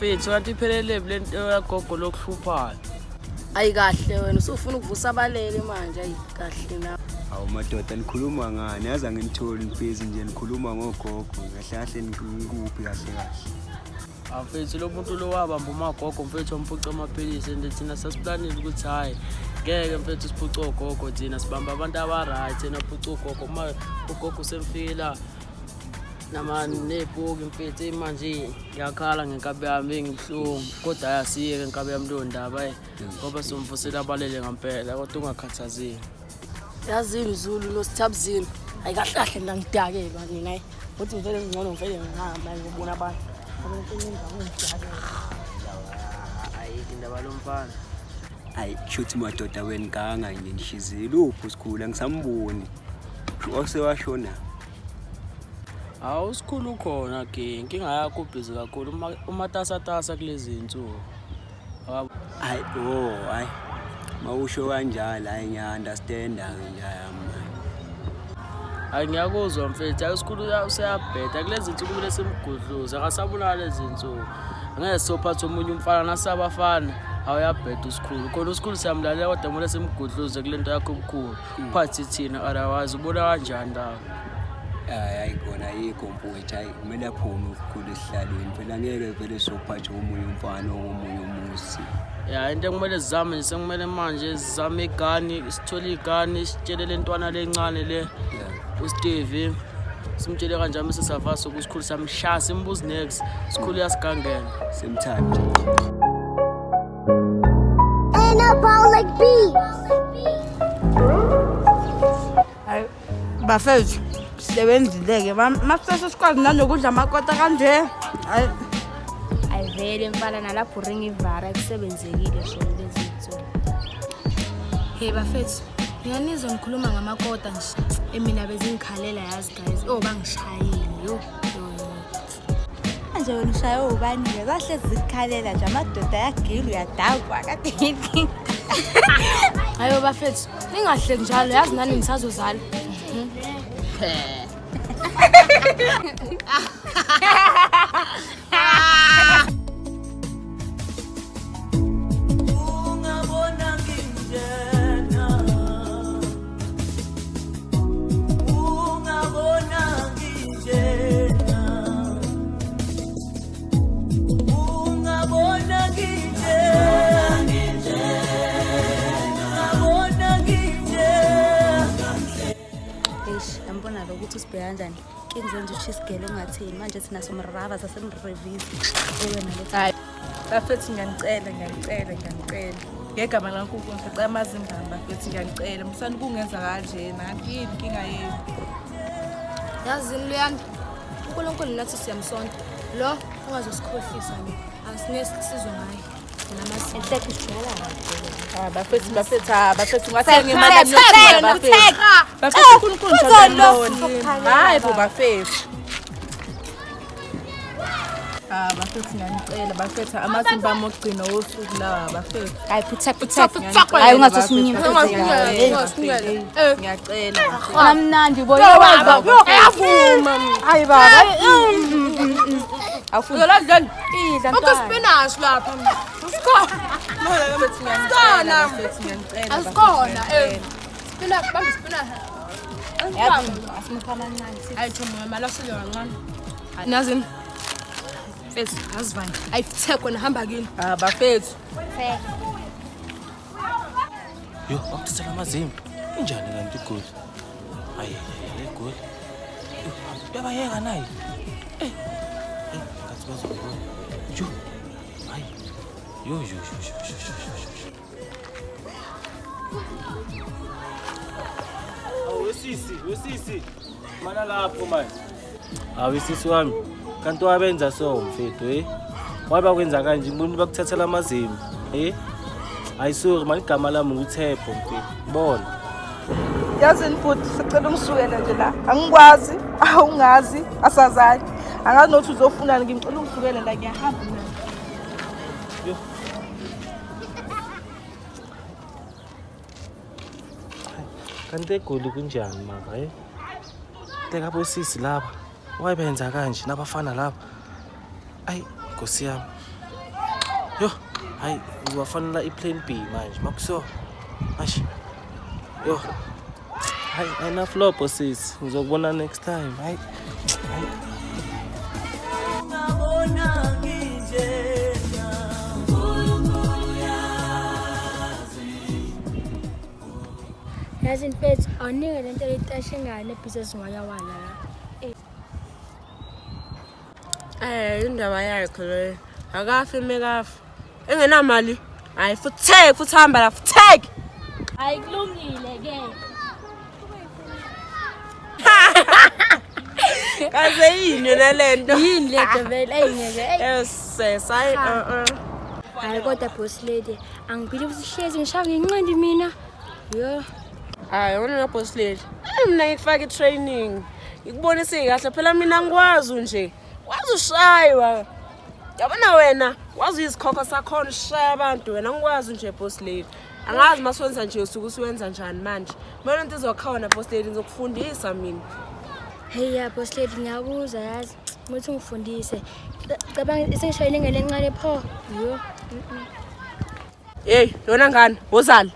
Mfethu kanti iphelele le nto yagogo lokuhluphayo. Ayi kahle wena usufuna ukuvusa abalele manje ayi kahle na. Awu madoda nikhuluma ngani? Yazi anginitholi nibhizi nje nikhuluma ngogogo. Kahle kahle nikuphi kahle kahle. Awu mfethu lo muntu lo wabamba umagogo mfethu wamphuca amaphilisi and thina sasiplanile ukuthi hhayi ngeke mfethu siphuce ogogo thina sibamba abantu aba-right thina phuca ugogo uma ugogo usemfikela nama ney'poki mfethu eyi manje ngiyakhala ngenkabi yami eyi ngibuhlungu kodwa hhayi asiyeke nkabi yami leyo ndaba eyi ngoba somvusela abalele ngampela kodwa ungakhathazeki. Yazini Zulu noSithabuzini. Ayi kahle kahle mina ngidakelwa nina ayi. Ngothi ngivele ngcono ngivele ngihamba ngiyobona abantu. Ayikho indaba lomfana. Ayi kushuthi madoda weniganga nje nishizile uphi usikhulu angisamboni. Osewashona. Hawu usikhulu ukhona ke inkinga yakho ubhizi kakhulu umatasatasa kulezi zinsuku. Hayi oh hayi. Mawusho kanjalo hayi ngiya-understanda ke nje yami. Hayi ngiyakuzwa mfethu, hayi usikhulu useyabheda kulezi nsuku kumele simgudluze, akasabulala lezi nsuku. Angeke sophatha omunye umfana nasabafana, awuyabheda usikhulu. Khona usikhulu siyamlalela kodwa kumele simgudluze kule nto yakho obukhulu. Uphathe thina otherwise ubona kanjani la? Hayi hayi kona ayikho mfowethu hayi kumele aphume usikhulu esihlalweni phela ngeke vele sophatha omunye umfana omunye umuzi. Ya into ekumele sizame nje sekumele manje sizame igani sithole igani sitshele le ntwana lencane le uSteve simtshele kanjani bese savasa ukuthi sikhulu samshaya simbuzi next sikhulu uyasigangela. Simthathe. Anabolic beats. Hayi bafethu sisebenzile-ke masitase sikwazi nanokudla amakota kanje. Hayi Ayivele mfana nalapho uringa ivara kusebenzekile shona lezi zinsuku. Hey bafethu, ngiyanizwa nikhuluma ngamakota nje. Emina bezingikhalela yazi guys. Oh bangishayile yo. Yo, yo. Manje wena ushaye ubani-ke bahlezi zikukhalela nje amadoda ayagila uyadakwa kade yini. Hayo bafethu, ningahleki njalo yazi nani nisazozala. Ungabona nginjena, ungabona nginjena, ungabona nginjena, ungabona nginjena. Eish, yambona lo ukuthi usibheka kanjani. Kinzenza ushisigele ungathini manje thina somrava sasemrevisa. Wena lo. Hayi bafethu ngiyanicela ngiyanicela ngiyanicela. Ngegama laNkulunkulu ngisacela amazimbami bafethu ngiyanicela. Musani ukungenza kanjena kanti yini inkinga yenu? Yazini luyanda. uNkulunkulu nathi siyamsonta. Lo ungazosikhohlisa lo. Asingeke sisizwe ngaye. Namasi. Enhleke usijwayela. Ah bafethu bafethu ah bafethu ungathenga imali yami yokudla bafethu. Bafethu uNkulunkulu njalo. Hayi bo bafethu. Ah bafethu ngiyanicela bafethu amasimba ami okugcina wosuku lawa bafethu. Hayi protect protect. Hayi ungathi Ngiyacela ngiyacela. Amnandi bo. Uyavuma. Hayi baba. Awufuni. Dlala dlala. Idla Uku ntwana. spinach lapha. Bafethu ngiyanicela bafethu ngiyanicela. Asikhona eh. Spinach bamba spinach. Yazi asimupha amancane. Hayi chomi mama lasile kancane. Nazini. Mfethu azivani. Ayithekwe nahamba kini. Ah bafethu. Yo, bakuthathela amazimba. Injani kanti igoli? Hayi, le goli. Yo, uyabayeka naye. Eh. Eh, ngathi bazobona. Yo. Hayi. Yo yo yo yo yo yo yo. Awu wesisi, wesisi. Mana lapho manje. Awu sisi wami. Kanti wabenza so mfethu eh? Why bakwenza kanje umuntu bakuthathela amazimba eh? Hayi sorry mani igama lami nguThepho mfethu. Bona. Yazini bhuti sicela ungisukele nje la. Angikwazi, awungazi, asazani. Angazi nokuthi uzofunani ngimcela ungisukele la ngiyahamba mina. Yo. Kanti egoli kunjani maka eh? Teka bosisi laba. Why benza kanje nabafana laba? Ayi Nkosi yami. Yo, hayi ngizobafanela i-plan B manje makuso. Eish. Yo. Hayi ayinaflopho sisi, ngizokubona next time. Hayi. Hayi. Ungabona nginjena uNkulunkulu uyazi. Yazi mfethu, awunike lento letashe ngane ebhizinisi ngwayawala la. Indaba yakhe leyo. Akafi mekafi. Engenamali. Hayi futhi futhi hamba la futhi. Hayi kulungile ke. Kaze yini yona lento? Yini lento vele ayingeke. Yes, hayi Hayi kodwa boss lady, angiphili ukuthi hlezi ngishaya ngenqindi mina. Yo. Hayi wena boss lady. Mina ngikufaka i-training. Ngikubonise kahle phela mina ngikwazi nje. Wazi ushaywa. Yabona wena, wazi izikhokho sakhona ushaya abantu wena ngikwazi nje boss lady. Angazi masiwenza nje usuke usuwenza njani manje. Mina into izokhona boss lady ngizokufundisa mina. Hey ya boss lady ngiyakuzwa yazi. Ukuthi ungifundise. Cabanga isengishayile ngene encane pho. Yo. Hey, lona ngane, wozala.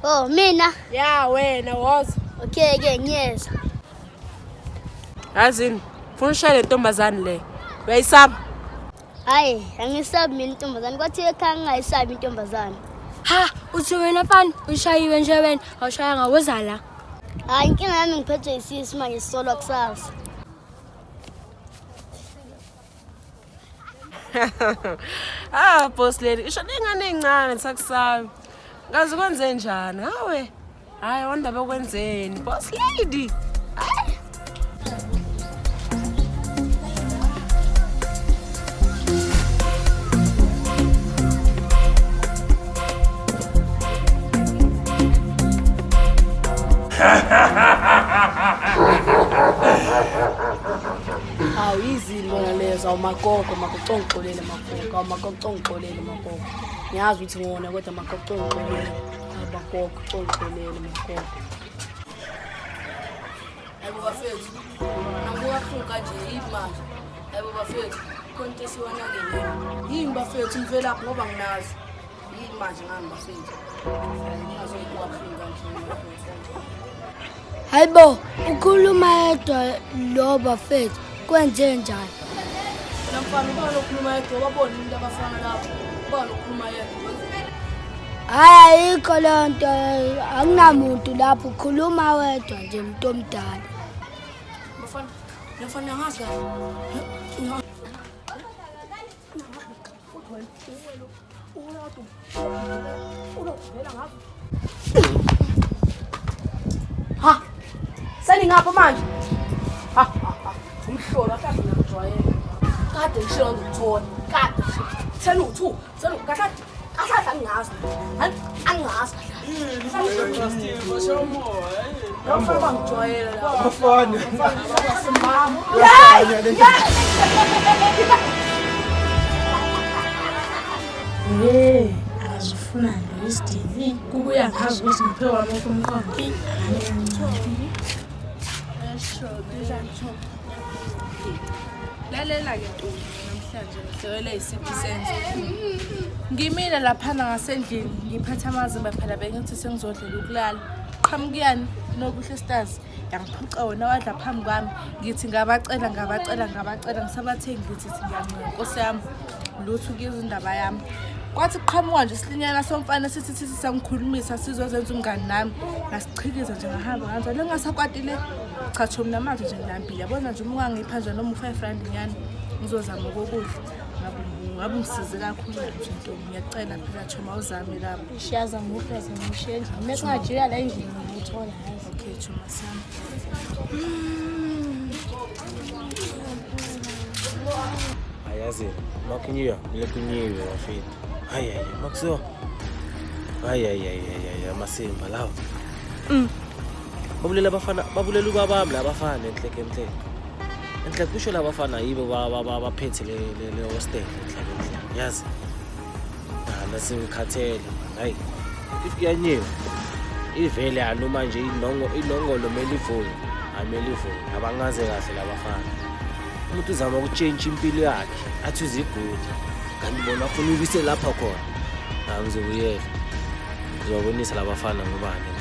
Oh, mina. Ya wena woza. Okay ke ngiyeza. Yazini, funa ushaya le ntombazane le. Uyayisaba? Hayi, angisabi mina intombazane. Kwathiwa ekhaya ngingayisabi intombazane. Ha, uthi wena mfana ushayiwe nje wena, awushayanga woza la. Hayi, inkinga yami ngiphethwe isisu manje sisolwa kusasa. Ah, boss lady, isho lengane encane sakusabi. Ngazi kwenze njani? Hawe. Hayi, wandaba kwenzeni? Boss lady. Hawu izinto lezo awumagogo magogo ngixolele magogo awumagogo ngixolele magogo. Ngiyazi ukuthi ngona kodwa magogo ngixolele. Magogo ngixolele magogo. Hayibo bafethu. Nanguka buhlungu kanje yini manje? Hayibo bafethu. Khona into esiwanakele. Yini bafethu nivelaphi ngoba nginazi. Yini manje ngani bafethu? Ngingazoyibuka buhlungu kanje bafethu. Hayibo, ukhuluma yedwa lo bafethu. Kwenze njani? Wena mfana ubani okhuluma yedwa babona umuntu abafana lapho. Ubani okhuluma yedwa? Hayi ayikho leyo nto akunamuntu lapho ukhuluma wedwa nje umuntu omdala. Bafana, mfana angazi kahle. Ha! Seningapha manje? Ha ha ha. Umhlolo ahlahle ngakujwayela. Kade ngisho ngikuthola. Kade. Thena u2, thena kahle kahle angazi. Angazi kahle. Bafana bangijwayela la. Bafana. Mama. Hey, akazufuna lo isidini. Kubuya ngazi ukuthi ngiphe wami umqondo. Lalela-ke Ntombi, namhlanje ngihloyele isiphi isenzo. Ngimile laphana ngasendlini ngiphathe amazimba phela bengithi sengizodlela ukulala. Qhamukiyani Nobuhle Stars yangiphuca wona wadla phambi kwami. Ngithi ngabacela ngabacela ngabacela ngisabathengi ngithi ngiyancenga Nkosi yami lutho kuyizwa indaba yami. Kwathi kuqhamuka nje isilinyana somfana sithi sithi sangikhulumisa sizozenza umngani nami. Ngasichikiza nje ngahamba kanjalo engasakwatile. Cha chomi namanje nje ngilambile. Yabona nje uma ungangipha nje noma u5 rand nyana ngizozama ukudla. Ngabe ungisize kakhulu nje ntombi. Ngiyacela phela chomi awuzame lapho. Ishiyaza nguphe ngishiye nje. Uma singajika la endlini ngithola yazi. Okay chomi sami. Ayazi, makunyiwa, lekunyiwe bafethu. Hayi hayi, makuso. Hayi hayi hayi hayi amasimba lawo. Babulela abafana, babulela ubabami labafana enhleke enhleke. Enhleke kusho labafana yibo baphethe le hostel enhleke enhleke. Yazi. Nana sengikhathele man. Hayi. If kuyanyiwa ivele anoma nje inongolo mele ivule. Amele ivule. Abangaze kahle labafana. Umuntu uzama ukutshintsha impilo yakhe athi uzigudi. Kanti bona bafuna ukuyise lapha khona. Hayi ngizobuyela. Ngizobabonisa labafana ngubani.